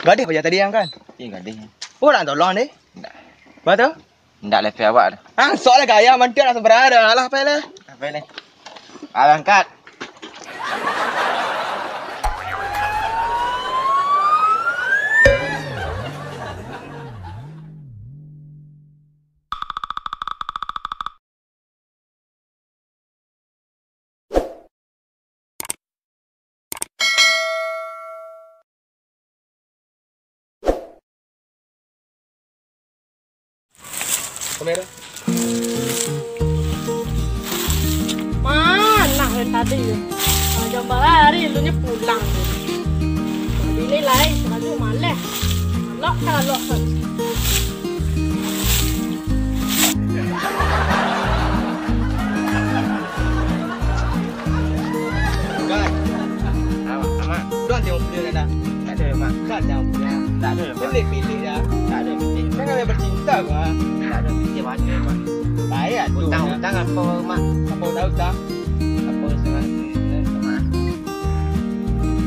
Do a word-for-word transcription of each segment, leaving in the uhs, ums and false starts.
Gadih paja tadi ang kan? Eh, gadih. Oh, nak tolong deh. Ndak. Apa tu? Ndak level awak tu. Ah, sok lah gaya mantiang nak seberang dah. Alah, pai lah. Pai lah. Alah, angkat. Kamera. Mana dari tadi? Jam bara hari lu nyo pulang. Bini lain, selalu maleh. Lok ka lok. Kan? Amak, amak. Duang tengok video dah. Tak ada, Mak. Kan tengok video. Tak ada, Mak. Pilih-pilih dah. Tak ada, pilih. Kan kami bercinta, Mak. Tak ada, pilih mana, Mak? Bayar tu. Utang, utang apa, Mak? Apa utang, utang? Apa utang, Mak?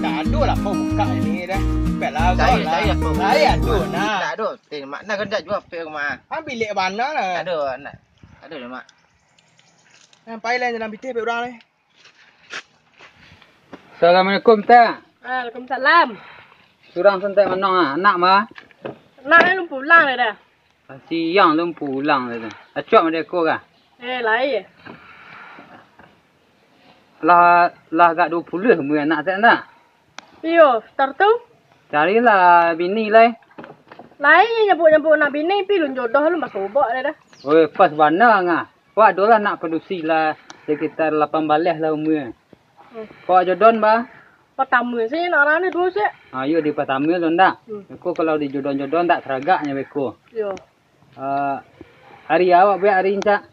Tak ada lah, kau buka ini dah. Baiklah, kau lah. Bayar tu, nak. Tak ada. Eh, mak, nak kendak juo ape rumah? Ambil lek bana lah. Tak ada, nak. Tak ada lah, mak. Sampai lah jalan pitih, urang ni. Assalamualaikum, Tek. Waalaikumsalam. Surang santai manong ah, anak mah? Anak ni lum pulang dah. Siang lum pulang dah. Acok mah deko kah? Eh, lai. Lah, lah agak duo puluah umua anak Tek ndak? Iyo, star tu. Carilah bini lai. Lai nyabuik-nyabuik nak bini, pi lun jodoh lun basobok dah dah. Oi, pas bana ngah. Wak ado lah nak padusi lah, sekitar lapan baleh lah umua. Hmm. Kok jodoh, bah? Patama se nak urang ni duo se. Ah, iyo di patama tu ndak. Hmm. Beko kalau di jodoh-jodoh ndak taragaknyo beko. Iyo. Ah, hari awak buek hari encak?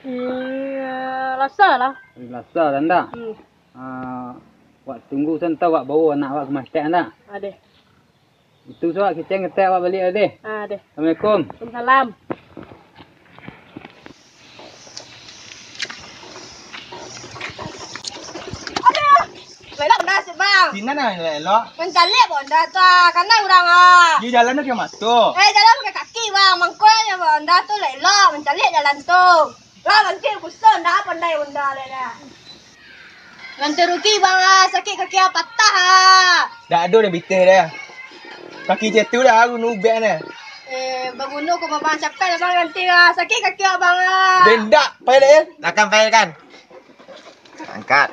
Iya, Lasa lah. Hari Lasa lah ndak. Hmm. Ah, wak tunggu santa wak bawa anak wak ka masjid ndak. Adeh. Itu suak kiceng ketek awak baliak tadi. Ah, deh. Assalamualaikum. Waalaikumsalam. Aduh, elok dah, Bang. Sinan lah elok. Mancaliak Honda tu ah, kanai urang ah. Di jalan tu kian mato. Eh, jalan pakai kaki, Bang. Mangko yo Honda tu elok, mancaliak jalan tu. Lah, nanti buson dah pandai Honda le dah. Ganti rugi, Bang, ah. Sakik kaki ah, patah ah. Dak ado dah bitih dah. Kaki jatuh dah, aku nubek dah. Eh, banguno ko babang capek dah, Bang, nanti ah. Sakik kaki ah, Bang, ah. Bendak, pai dah, ya? Takkan pai kan? Angkat.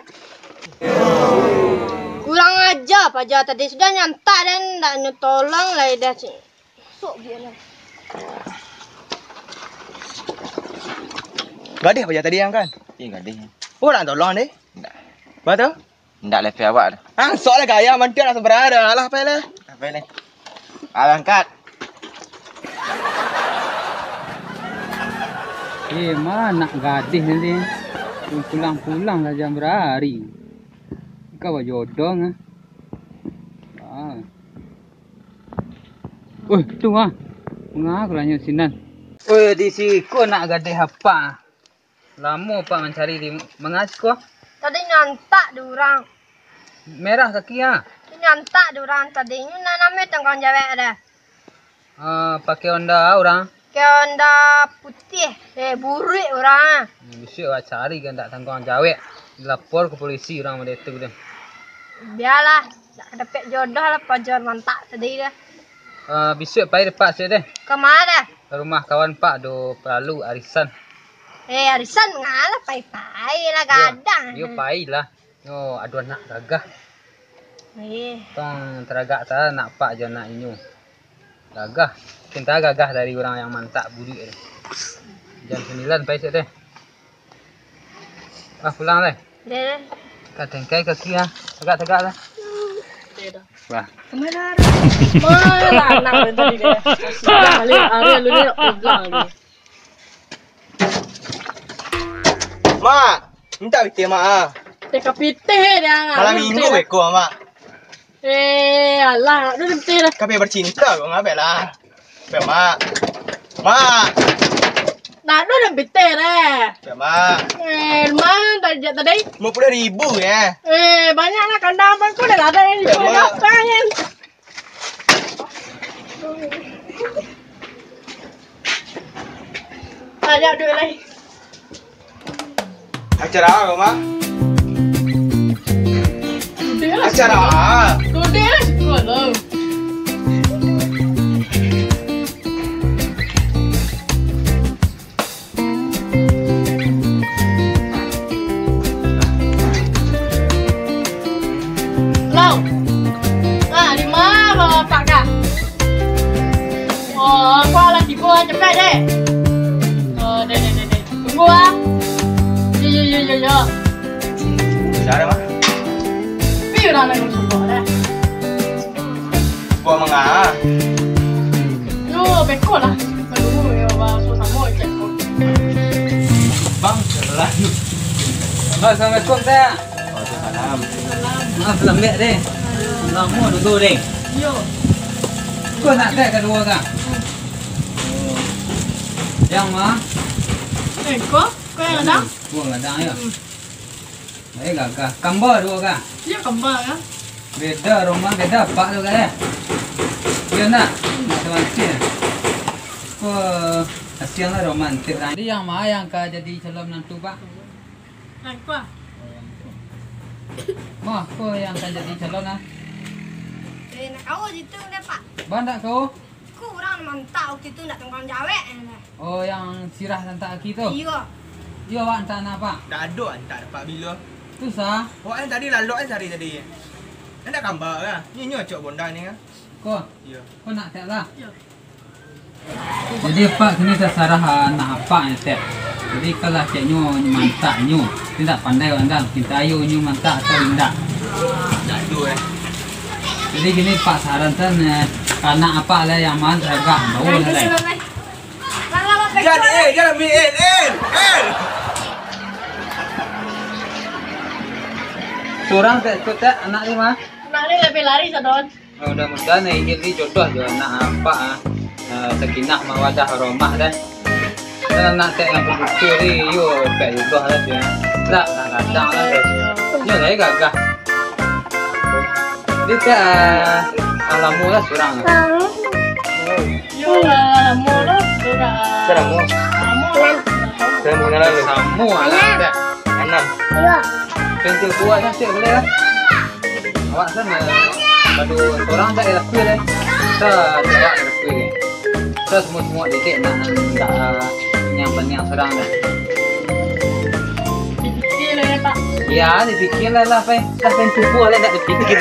Kurang aja paja tadi sudah nyantak dan ndak nyo tolong lai dah, cik. Gadih paja tadi ang kan? Eh, gadih. Oh, nak tolong deh. Ndak. Apa tu? Ndak level awak tu. Ah, sok lah gaya mantiang nak seberang dah. Alah, pai lah. Pai lah. Alah, angkat. Eh, ma nak gadih tadi. Pulang-pulang lah jam bara hari. Kau bajodoh ngah. Ah. Oi, tu ah. Manga kulanyo sinan. Oi, di siko nak gadih apa? Lamo pak mancari di manga siko. Tadi nyantak di urang. Merah kaki ah. Nyantak di urang tadi. Nyo nak namo tangguang jawek dah. Ah, pakai Honda urang. Pakai Honda putih. Eh, buruik urang. Hmm, bisuak awak cari kan tak tangguang jawek. Lapor ke polisi urang model tu deh. Bialah, nak dapek jodoh lah pajar mantak tadi dah. Ah, bisuak pai dek Pak deh. Ka ma? Ka rumah kawan Pak do paralu arisan. Eh, arisan ngalah pai-pai lah gadang. Yo, pai lah. Nyo ado anak gagah. Eh. Tong taragak ta anak Pak jo anak inyo. Gagah. Mungkin ta gagah dari urang yang mantak bulik tu. Jam sambilan pai siap deh. Ah, pulang deh. Deh. Ka tengkai kaki ah. Tagak-tagak lah. Deh dah. Wah. Kamera. Wah, lah anak tadi deh. Sudah balik. Ari lu ni pulang lagi. Mak, mintak pitih, Mak, ah. Teh ka pitih dia, Mak. Malam minggu beko, Mak. Eh, alah, nak dulu pitih dah. Kami bercinta kok, ngabek lah. Bek, Mak. Mak. Nak ado dan pitih deh. Siapa? Eh, lumayan tadi, jak tadi. Lima puluh ribu ya. Eh, banyak lah kandang apa kau dah ada yang Siapa? Apa kan? Banyak duit lagi. Acara apa, Mak? Acara apa? Udah lah, sekolah. Lo, ah, di ma bapak kah? Oh, aku lah tibo, cepek deh. Oh, deh, deh, deh, deh. Tunggu ah. Yo, yo, yo, yo, yo. Dah ada, Mak. Tapi udah ada yang suka deh. Buat manga. Yo, beko lah. Baru yo, bah, so samo cek ko. Bang, jalan. Assalamualaikum, Teh. Waalaikumsalam. Maaf, lambek, deh. Lamo dudu, deh. Yo. Ko nak teh kaduo, Kak? Yang ma? Eh, ko? Ko yang gadang? Ko gadang, yo. Hmm. Eh, gagah. Kamba duo, Kak? Iyo, kamba, Kak. Beda rumah, beda apak tu, Kak, eh? Iyo, nak? Nak semantik, eh? Ko kasian lah romantik, Kak. Jadi, yang ma yang ka jadi calon menantu, Pak? Nah, ko ah. Ma, ko yang ka jadi calon, ah? Eh, nak kawa jitu deh, Pak. Ba ndak kawa? Ko urang mantak waktu tu ndak tangguang jawek, eh, lah. Oh, yang sirah tantak aki tu? Iyo. Iyo, awak antak anak, Pak? Ndak ado antak dapat bilo. Tu sa? Awak kan tadi lalok kan sari tadi. Ndak kamba lah. Nyo, nyo cok bonda ni kan. Ko? Iyo. Ko nak tak lah? Iyo. Jadi, Pak, kini tasarah anak apak ni, Tek. Jadi, kalau ceknyo mantak nyo, indak pandai wak indak, cinta ayo nyo mantak atau indak. Jadul, eh. Jadi, kini Pak saran tan, eh, anak apak lah yang man teragak, bawa lah, lai. Jan, eh, jan ambil, eh, eh, eh. Surang, Tek, tu, Tek, anak ni mah. Anak ni lebih lari, Sadon. Mudah-mudahan Ijil ni jodoh jo anak apak, ah. Ah, sakinah mawadah warahmah dah. Dan anak tek nan paduka ni, yo, pek jodoh lah tu, ya. Tak, tak gadang lah tu. Yo, saya gagah. Dia tak, ah, ah, lama lah seorang lah. Yo, lama lah seorang. Selama? Lama. Selama kenalan tu? Sama lah, tak. Anam. Iyo. Pintu kuat kan, cik, boleh lah. Awak kan, eh, pado sorang tak elok deh. Sa, awak elok deh. Sa, semua-semua didik nak, nak, eh, yang paniang sorang dah. Dipikir lah ya, Pak. Ya, dipikir lah lah, Pak. Dah pintu kuat lah, nak dipikir.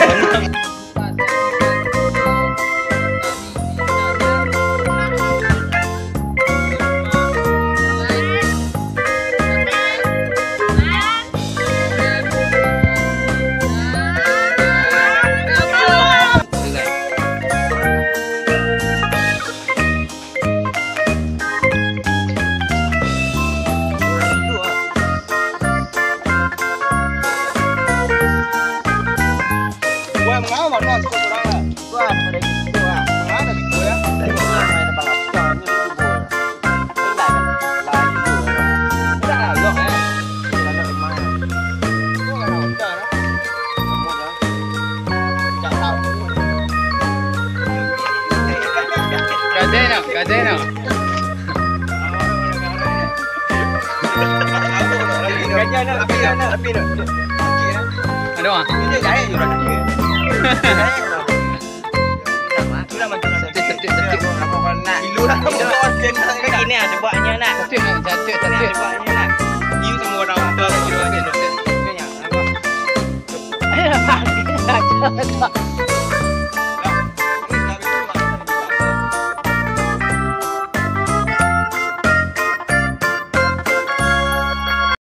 Wah, mangawak lah, suko surang lah. Wah, pada gitu lah. Mangawak lah gitu ya. Tadi orang main balap, soalnya itu boy. Enggak kan? Lain itu. Enggak lah, loh, eh. Enggak ada rumah. Itu enggak ada hotel lah. Kamu dah. Enggak tahu. Gadai nak, gadai nak. Aduh, ah. Cantik, cantik, cantik. Begini ah, sebabnya nak. Cantik, nak, cantik, cantik. Begini ah, sebabnya nak. You semua orang. Ayo, Pak.